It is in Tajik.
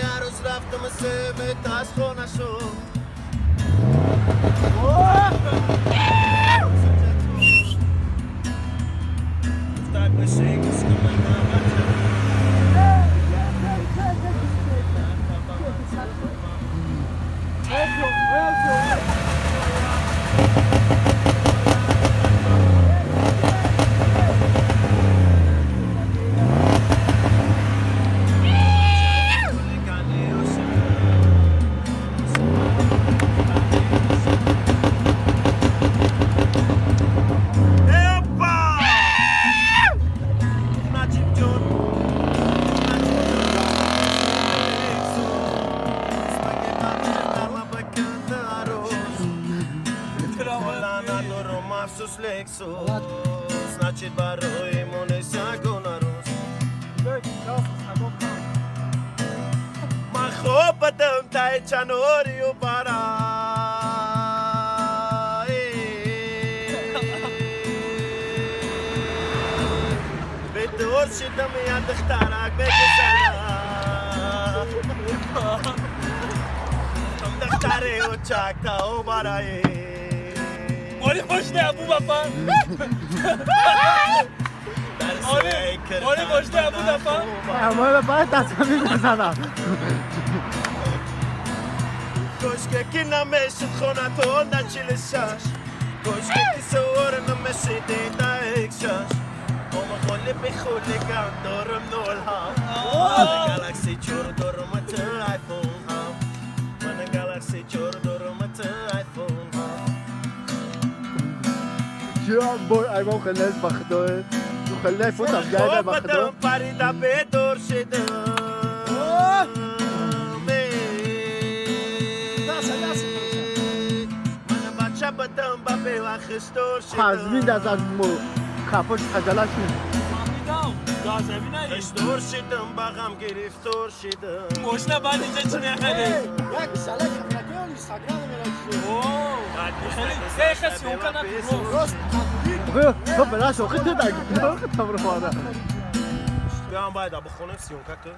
Ҳар рӯз рафтам семет аз хона шуд. Так меши. Значит, барои мо нест ягона рӯз. Ман хоб будам таи чанорию барай. Бедор шидам, я духтарак мегузарам. Духтари учактау барай. Оли мошина Абу бапа. Оли мошина Абу бапа. Ама баъд дастам мезанам. Кошке ки намешид хонатон на 46. Кошке ки савор намешиди на 1,6. Ома холи бихулиган дорам 0,7. Мана Galaxy чор дорам, ту iPhone ҳам. Мана Galaxy чор дорам, ту iPhone ҳам. Чиро бор айвон хелес ба худо. Хеле фотам гайда ба худо. Хобадам, парида бедор шидам. Мана бача будам, ба бевақт шидам. Қазвин аз мо капош хаҷалат шуд. Фаҳмидам. Газави наи. Хиштор шидам, ба ғам гирифтор шидам. Мошина баъд инҷа чӣ мехарӣ? Як писалак ҳамракиён Инстаграм мерачи. Хеле хе съёмка накун. Рост. То бела шохи ту даг. Тамро. Биям байда бихонем, съёмка кун.